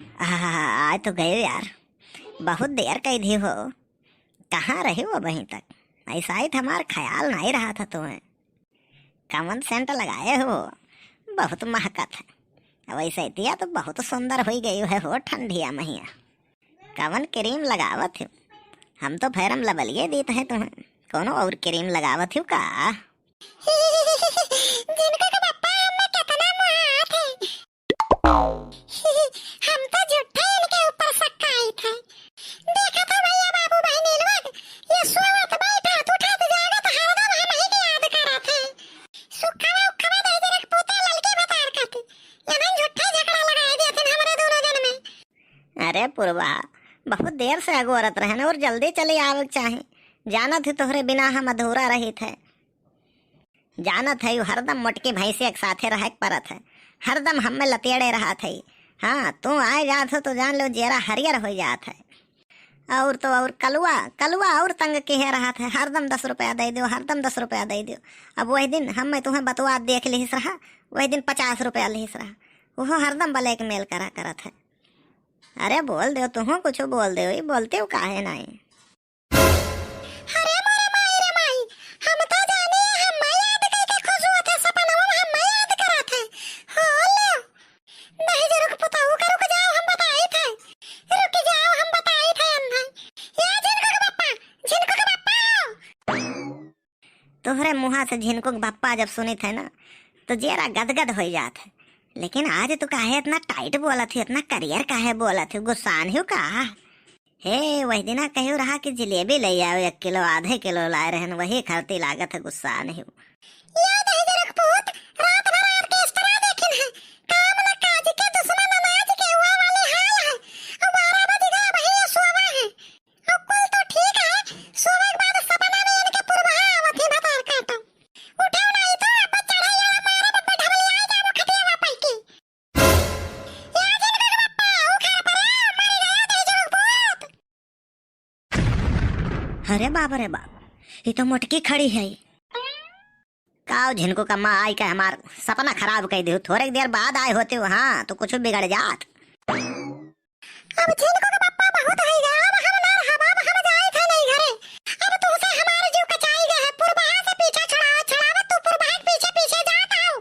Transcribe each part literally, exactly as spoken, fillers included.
आहा, आए तो गयो यार, बहुत देर कइ दिहो। कहाँ रहे हो अबहीं तक? ऐसा ही तो हमार ख्याल नहीं रहा था तुम्हें। कवन सेंट लगाए हो? बहुत महकत है। वैसे दिया तो बहुत सुंदर होइ गई है हो ठंडिया महिया। कवन क्रीम लगावत हो? हम तो फेरम लबलिए दीत है तुम्हें, कोनो और क्रीम लगावत हो का? जिनको के पप्पा हमें कितना मुहात है। हम तो झूठे इनके ऊपर शक आइत है। देखत है भैया बाबू बहिनी लोग, ये सोवत बैठत उठत जागत हरदम हम ही के याद करत है। सुखवा उखवा दे जरक पोता ललकी बतार कत। ये मन झूठे झगड़ा लगाए देथिन हमरे दोनों जन में। अरे पुरबा, बहुत देर से अगोरत रहन और जल्दी चले आवे के चाही। जानत है तोहरे बिना हम अधूरा रहित है। जानत है, हरदम मोटकी भैंसिया के साथे रहे के परत है, हरदम हमें लतियड़े रहत है। हाँ, तू आए जात हो तो जान लो जेरा हरियर हो जात है। और तो और कलुआ, कलुआ और तंग किहे रहत है, हरदम दस रुपया दे दियो, हरदम दस रुपया दे दियो। अब वही दिन हम मैं तुम्हें बतवा देख लिहिस रहा, वही दिन पचास रुपया लिहिस रहा, वो हरदम ब्लैकमेल करा करत है। अरे बोल दो, तुहूँ कुछ बोल दो, ये बोलते हो काहे नहीं? अरे मोरे माई रे माई, हम तो जाने हम याद कई के खुश होत है, सपनवा में हम याद करत है। हो ले, दहेजरू के पुतहू का रुक जाओ, हम बताई थे, रुक जाओ, हम बताई थे अन्ना। या झिनको के बप्पा, झिनको के बप्पा। तोहरे मुँहा से झिनको के बप्पा जब सुनित है ना, तो जेरा गदगद हो जात है। लेकिन आज तू काहे इतना टाइट बोलत है, इतना करियर काहे बोलत है, गुस्सान हो का? हे, वही दिना कहियो रहा कि जिलेबी ले आओ एक किलो, आधे किलो लाए रहन, वही खरती लागत है गुस्सान हो। या दहिजरक पूत, रात भर ऑर्केस्ट्रा देखिन है, काम न काज के दुश्मन अनाज के हुआ वाली हाल है। अब बारह बज गया, वही ये सोवा है। अब कुल तो ठीक है, सोवे के बाद सपना में इनके पुरबहा आवत ही भतार काटो। उठो नहीं तो अब चढ़ा यार मारे बब्बे ढबलिया जाबो खटिया वापई की। या जिनकर बप्पा, उखाड़ परे, मर गया दहिजरक पूत। अरे बाप रे बाप, ये तो मोटकी खड़ी है। काव झिनको कम्मा आई के हमार सपना खराब कइ दियो। थोड़े देर बाद आए होते हो, हाँ, तो कुछ बिगड़ जात। अब झिनको के बप्पा बहुत होइगा, अब हम ना रहब, अब हम जाइत है नहीं घरे। अब तुमसे हमार जीव कचाई गए है, पुरबहा से पीछा छुड़ावत, छुड़ावत तू पुरबहा के पीछे पीछे जात आओ।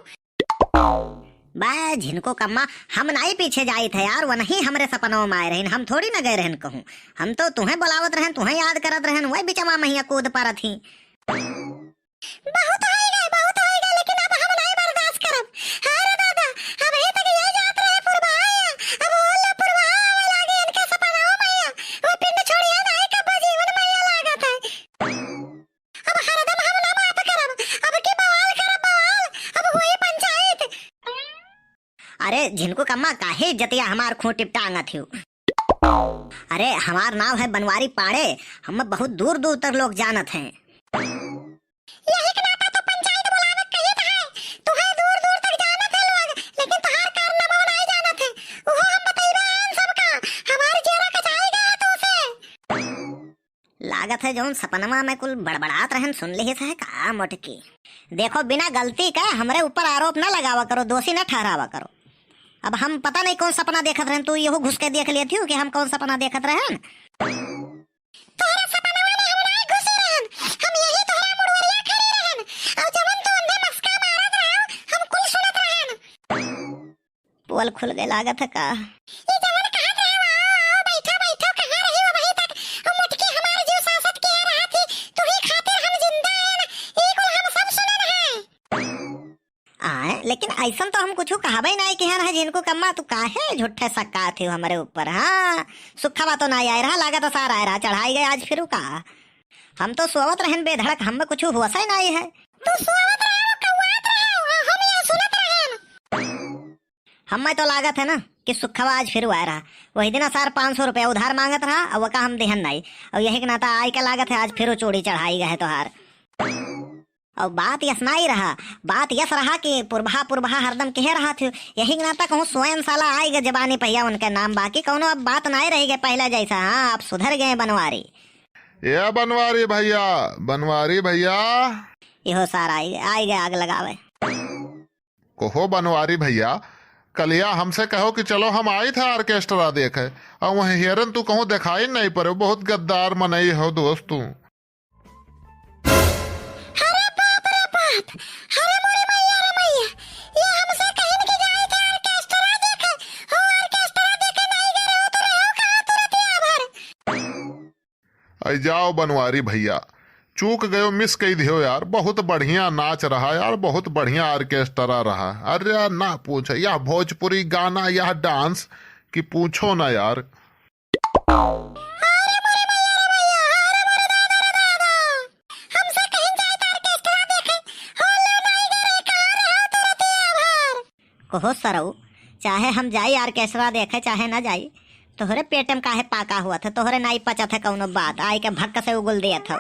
बा झिनको कम्मा, हम नाई पीछे जाइत है यार, वनही हमरे सपनों में आए रहन, हम थोड़ी न गए रहन कहूँ। हम तो तुहें बुलावत रहन, तुहें याद करत रहन, वही बिचवा महिया कूद परत ही। बहुत होइगा, बहुत होइगा, लेकिन अब हम नाई बर्दाश्त करब। अरे दादा, अब ये तक ये जात रहे पुरबाया, अब वो लो पुरबा आवे लागे इनके सपनों में, वो पिंड छोड़िया नाई कब जीवन में ये लागत है। अब हरदम हम ना माफ करब, अब की बवाल करब बवाल, अब होई पंचायत। अरे झिनको कम्मा, काहे इज्जतिया हमार खूंटी पे टांगत हियो? अरे हमार नाव है बनवारी पाड़े, हम बहुत दूर दूर तक लोग जानत हैं। यही के नाता तो पंचायत बुलावे के कहित है, तुहे दूर दूर तक जानत है लोग, लेकिन तुहार कारनामा नहीं जानत है, वो हम बतइबे आन सबका, हमार जेरा कचाई गया तो से। लागत है जौन सपनवा में कुल बड़बड़ात रहन सुन लिहिस है का मोटकी। देखो बिना गलती का हमरे ऊपर आरोप ना लगावा करो, दोषी ना ठहरावा करो। अब हम पता नहीं कौन सपना देखत रहन, तू यहू घुस के देख लेती हो कि हम कौन सपना देखत रहन। तोहरा सपनवा में हम ना घुसे रहन, हम यही तोहरा मुड़वरिया खड़ी रहन, और जवन तू अंधे मस्का मारत रहो, हम कुल सुनत रहन। पोल खुल गए लागत है का? ये जवन कहत रहे, "आओ, आओ, बैठो, बैठो, कहाँ रही हो अबहीं तक? वो मोटकी हमार जीव सांसत किए रहा थी, तुही खातिर हम जिंदा हैं ना, ये कुल हम सब सुनन है।" आए, लेकिन ऐसन तो हम कुछ कहबे नहीं किहन है झिनको कम्मा, तू काहे झूठे शक करत हो हमरे ऊपर? हाँ, सुखवा तो नहीं आए रहा, लागत है सार आए रहा, चढ़ाई गए आज फिर का? हम तो सोवत रहन बेधड़क, हम कुछ होश ही नहीं है। तू सोवत रहे, कौआत रहे, हम ये सुनत रहन। हमें तो लागत है ना कि सुखवा आज फिर आए रहा। वही दिन सार पाँच सौ रुपया उधार मांगत रहा, और वका हम देहन नाई। और यही के नाता आई के लागत है आज फिर चूड़ी चढ़ाई गए तोहार। और बात यस नाई रहा, बात यस रहा कि पुरबहा पुरबहा हरदम कहे रहा थी। यही के नाता कहूँ स्वयं साला आई गए जबानी पहिया उनके नाम, बाकी कौनो अब बात नाई रही गए पहले जैसा। हाँ, अब सुधर गए बनवारी। ए बनवारी भैया, बनवारी भैया। इहो सार आई गए, आई गए आग लगावे। कहो बनवारी भैया, कलिया हमसे कहो कि चलो हम आइत है orchestra देखे, और वहीं हेरन तू कहूँ देखाई नहीं पड़े, बहुत गद्दार मनई हो दोस्त तू। अरे बाप रे बाप, अरे मोरी मैया रे मैया, ये हमसे कहिन कि जाइत है orchestra देखे, हो orchestra देखे नहीं गए रहो तो रहो कहाँ तू रतिया भर? आई जाओ बनवारी भैया, चूक गयो, miss कई दियो यार, बहुत बढ़िया नाच रहा यार, बहुत बढ़िया orchestra रहा। अरे यार ना पूछ, यह भोजपुरी गाना, यह dance कि पूछो ना यार। अरे मोरे मैया रे मैया, अरे मोरे दादा रे दादा, हमसे कहिन जाइत orchestra देखे, हो लो नहीं गए रहे, कहाँ रहो तू रतिया भर? कहो सरऊ, चाहे हम जाई orchestra देखे चाहे ना जाई, तोहरे पेट में काहे पाका हुआ था, तोहरे नाई पचत है कौनो बात, आई के भक्क से उगुल दिया था।